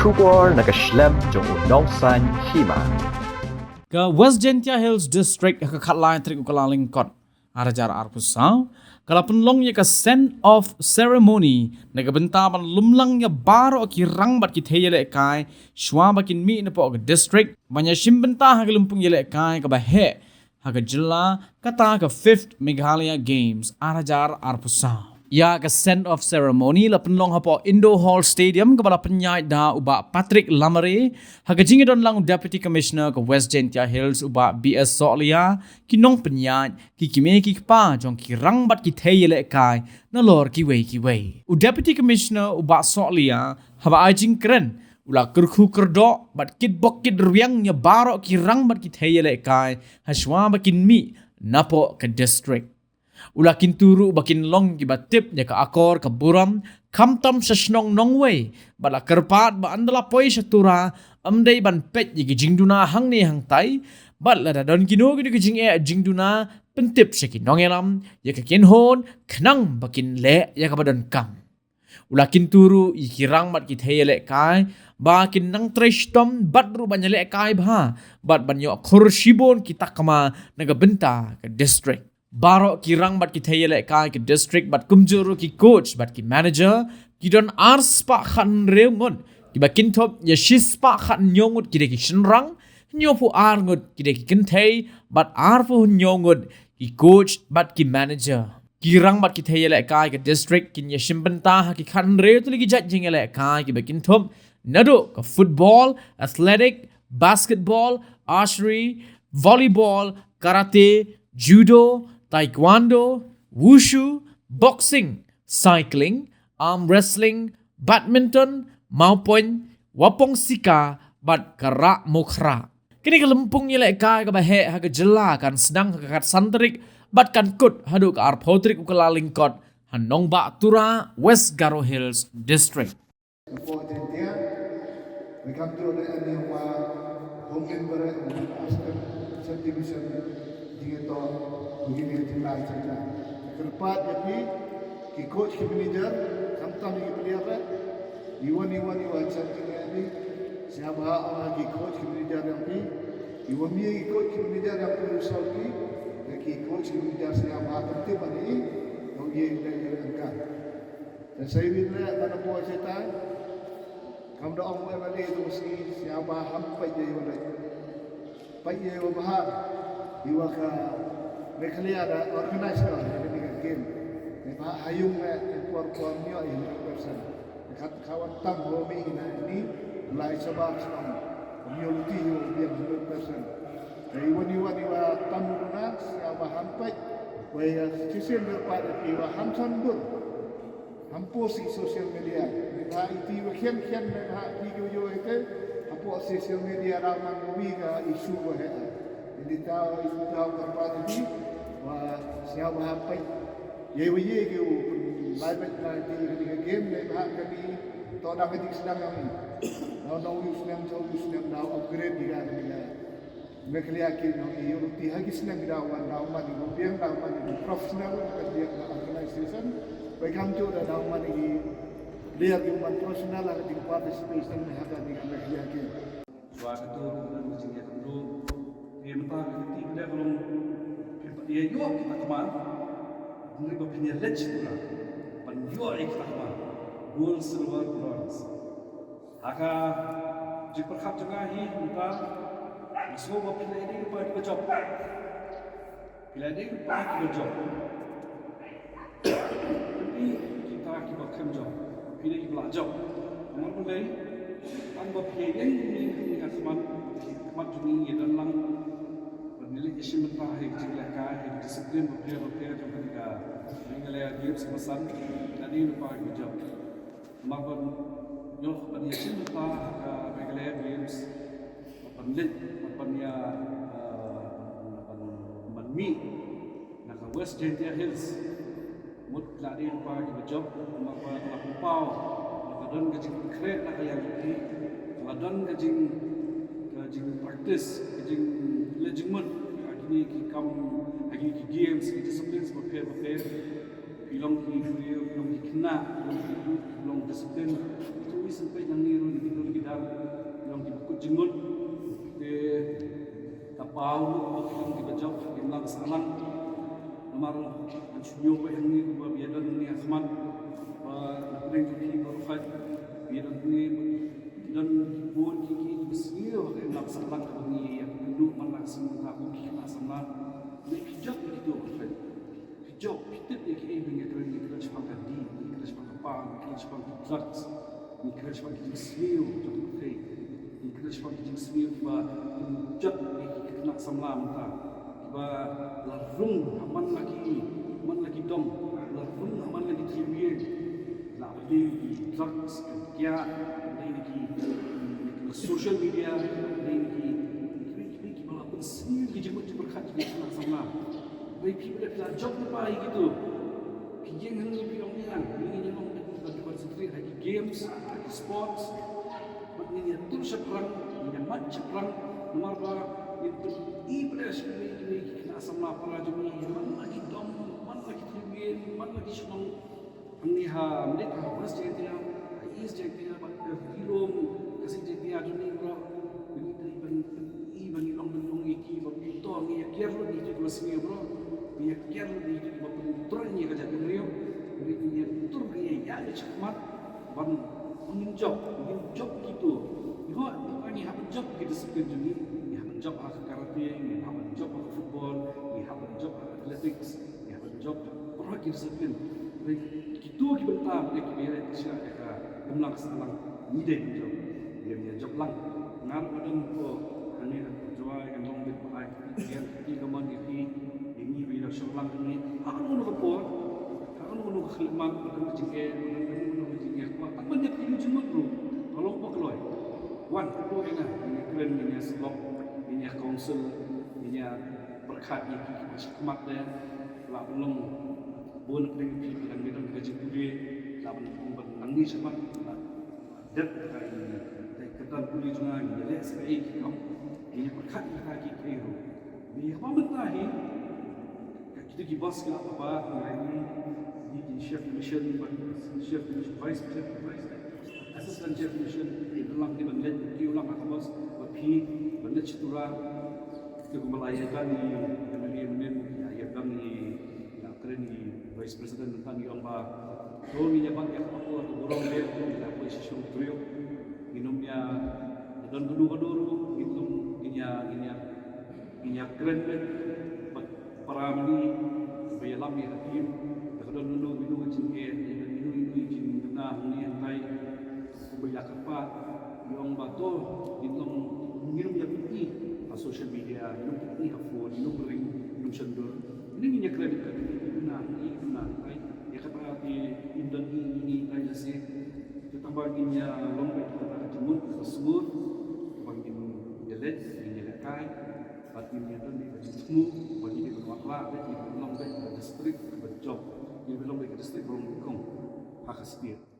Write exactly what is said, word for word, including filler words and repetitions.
Khubor na ka shlem jong u nongsaiñ hima. Ka West Jaintia Hills District ha ka khatlai tarik u Kyllalyngkot ar hajar arphew saw ka la pynlong ïa ka send off ceremony na ka bynta ban lumlang ïa baroh ki rang bad ki thei ïalehkai shwa ba kin mih napoh ka district ban ïashim bynta ha ka lympung ïalehkai kaba heh ha ka jylla, kata ka fifth Meghalaya Games ar hajar arphew saw. Ïa ka send off ceremony la pynlong hapoh Indo Hall Stadium kaba la pynïaid da u Bah Patrick Lamare ha ka jingïadon lang u Deputy Commissioner ka West Jaintia Hills u Bah B S Sohliya, ki nongpynïaid, ki kmie ki kpa jong ki rang bad ki thei ïalehkai nalor kiwei kiwei. U Deputy Commissioner u Bah Sohliya haba ai jingkren u la kyrkhu kyrdoh bad kitbok kitrwiang ïa baroh ki rang bad ki thei ïalehkai hashwa ba kin mih napoh ka district. U la kyntu ruh ba kin long kiba tip ïa ka akor ka burom khamtam sha shnong nongwei bad la kyrpad ba ynda la poi sha Tura ym dei ban peit ïa ki jingduna hangne hangtai bad lada don kino kino ki jingeh jingduna pyntip sha ki nongïalam ïa ka kynhun khnang ba kin leh ïa kaba donkam. U la kyntu ruh ïa ki rang bad ki thei ïalehkai ba kin nang trei shitom bad ruh ban ïalehkai bha bad ban ïoh khur shibun ki takma na ka bynta ka district. Baroh ki rang bad ki thei ïalehkai ka district bad kumjuh ruh ki coach bad ki manager ki don ar spah khathynriew ngut kiba kynthup ïa shi spah khathynñiew ngut ki dei ki shynrang, hynñiewphew ar ngut ki dei ki kynthei bad arphew hynñiew ngut ki coach bad ki manager. Ki rang bad ki thei ïalehkai ka district kin ïashim bynta ha ki khathynriew tylli ki jait jingïalehkai kiba kynthup naduh ka football, athletic, basketball, archery, volleyball, karate, judo, taekwondo, wushu, boxing, cycling, arm wrestling, badminton, mawpoiñ, wapong sika bad ka rah mukhrah. Kane ka lympung ïalehkai kaba heh ha ka jylla kan sdang ha ka khatsan tarik bad kan kut haduh ka arphew tarik u Kyllalyngkot ha Nongbah Tura, West Garo Hills District. Report India. We come to the end of our home and Western subdivision. Ding ito begini di lai cerita. Kyrpad ïa phi ki coach ki manager khamtam ïa ki player. Iwan iwan iwan cerita ni. Siapa orang ki coach ki manager yang phi? Iwan ni ki coach ki manager yang phi usah phi. Ki coach ki manager siapa tertib ni? Tong ye dah ye angkat. Te sa iwin leh ban ïa poi shata. Kam da ong u M L A tu sngi, sngewbha ham peit ïa iwa leh. Peit ïa iwa bha. Iwa ka Meghalaya da organize noh ïa kane ka game. Neibhah ha ïung leh, por por ñiuh ïa hundred percent. Kat ka wan tam ho mi ina ini, lai shabar shnong. Community ïa u biang hundred percent. Te iwan iwan iwa tam u duna, sngewbha ham peit. Wei ïa shisien kyrpad ïa phi iwa ham san dur. Hapoh si social media. Neibhah iti wa khian khian neibhah iti ki wa ite. Hapoh social media raw man wi ka issue wa heh. Ini taw, ini taw kyrpad iti wa sngewbha peit. Ye wa ye ki u lai beit lai iti ka game neibhah kani to dang ka jingsdang kami. Nau nau wi snem, nau wi snem, nau upgrade ïa kani ka Meghalaya ki nong i unity ha ki snem ki daw wan daw man i biang daw man i professional ka biang ka organization. Bai kam ju da daw man i player ki man professional ha ki participation ha ka ni Meghalaya ki. Wa ka tu ka jingïakhun ruh. Em ta ka ti ka long. Phi pat ïa ïoh kita kman. Ni ba phi ïa lech tu la. Ban ïoh ïa kita kman. Gold, silver, bronze. Ha ka jingpyrkhat jong nga hi mynta, nga sngew ba phi la ïadei lypa kiba jop. Phi la ïadei lypa kiba jop. Phi kita kiba khlem jop. Phi dei kiba la jop. Namar balei, tang ba phi ïadei lypa kiba khmat, khmat jong ngi ïa don lang. Ban ïaleh ïashim bynta ha ka jinglehkai, ha ka discipline bapher bapher jong kane ka Meghalaya Games ba san. Phi la ïadei lypa kiba jop. Namar ban ïoh ban ïashim bynta ha ka Meghalaya Games, ban leit, ban ïa, eh, ban, ban, ban mih na ka West Jaintia Hills. Mut la dei lypa kiba jop, namar ba la pynpaw, la don ka jingpynkhreh na ka liang jong ki, la don ka jing, ka jingpractice, ka jingleh jingmut, ha kine ki kam, ha kine ki games, ki disciplines bapher bapher. Phi long ki briew, phi long ki khynnah, phi long ki youth, phi long discipline. Phi long ki sngewbha nangne ruh, ki dur ki dar, Te ka paw ruh ba ki long kiba jop, kim lang sahlang. Namar ngan shu ñiew beit hangne ba ïa don hangne ha khmat ba na pdeng jong ki baroh khoit ïa don hangne, ki don ki bun ki ki kiba sniew, kim lang sahlang kaba ngi ïa kynduh man la ka sngi mynta kum ki khynnah samla. Ki jop ïa kito baroh khoit. Ki jop, ki tip ïa kiei ba ngi kren, ngi kren shaphang ka dih, ngi kren shaphang ka paw, ngi kren shaphang ki drugs, ngi kren shaphang ki jingsniew jong ka pyrthei, ngi kren shaphang ki jingsniew kiba pynjot ïa ki khynnah samla mynta, kiba la rung ha man la ki, man la ki dong, la rung ha man la ki thylliej, la pynleit ki drugs, ki kiad, la pynleit ki social media, la pynleit ki kiba la pynsniew ki jingmut jingpyrkhat ki khynnah samla. Hynrei phi ba la jop lypa ïa kito, phi ïeng hangne phi ong ïa ngi, ngi ïa long beit, ngi concentrate ha ki games, ha ki sports. Bad ngin ïa tur shaphrang, ngin ïa mad shaphrang, namar ba ngin pyni beit ïa kine, kine ki khynnah samla para jong ngi, man la ki dong, man la ki thylliej, man la ki shnong. Hangne ha Mlih, ha West Jaintia, ha East Jaintia, bad ka Ri Lum, ka Seng Jaintia jong ngi baroh. Ngi dei ban i ba ngi long, ban long ïa ki ba uto ngi ïa kiar lut ïa ki ba sniew baroh. Ngi ïa kiar lut ïa ki ba pyntrei ïa ka jaitbynriew. Ngi ïa tur ngi ïa ïa shakhmat ban ngin jop, ngin jop kito. Ngi hap, ngi hap ban jop ki discipline jong ngi. Ngi hap ban jop ha ka karate, ngi hap ban jop ha ka football, ngi hap ban jop ha ka athletics. Ïa, ban jop baroh ki discipline. Hynrei kito ki bynta ba dei kiba ïaleh sha ïa ka kumlang sahlang, ngi dei ban jop. Ïa, ïa jop lang. Nga ruh nga don ko hangne ha Jowai, ngan long beit ba ai kti, ïa kti kamon ïa ki, ïa ngi ba ïa shong lang hangne. Ha kano kano ka por, ha kano kano ka khyllipmat, ba don ka jingeh, ba don kano kano ka jingeh. Tang ban ïa phi jingmut ruh, ka long ba kloi. Wan, kynduh ïa nga, ngin ïa kren, ngin ïa sbok, ngin ïa counsel, ngin ïa pyrkhat ïa ki kiba shakhmat de, lah ban long bun na pdeng phi, ba dang don ka jingpule, lah ban long ban nangne shakhmat, lah dep ka, ka kyrdan pule jong nga, ngin ïa leh sa kaei ki kam, ngin ïa pyrkhat ïa ka ki kaei ruh. Ngi haba mynta hi, ka kito ki boss ki la papa, ngi, ngi ki chef de mission, bad chef de mission, vice chef, vice, assistant chef de mission, ngi la, ngi ban leit, ki u la ka boss, bad phi ban leit sha Tura. Te kumba la ïa kren i M L A mynnin, ïa, ïa kren i, ïa kren i Vice President mynta ngi ong ba to ngin ïa bat ïa ka por ka burom bad ïa ka poi sha shong briew. Ngin ym ïa don kano kano ruh, ngin ym, ngin ïa, ngin ïa, ngin ïa kren bad para mynni ba ïalam ïa ka team. Da ka don kano kano ka jingeh, ïa don kano kano ka jingduna hangne hangtai. Kumba ïa kyrpad, ngi ong ba to, ngin long, ngin ym ïa pyni ha social media, ngin ym pyni ha phone, ngin ym ring, ngin ym shon dur. Ngin ïa kren ïa ka dei, duna, duna, right? Ïa kata te ngin don ngi, ngi, ngi, right, lehse. Te tang ba ngin ïa long beit kata ka jingmut, ka sngewbha, ba ngin ïa leit, ngin ïa lehkai, bad ngin ïa don beit ka jingthmu, ba ngin ïa wanrah beit, ngin long beit ka district, ba jop, ngin long beit ka district, ba long beit kong, ha ka state.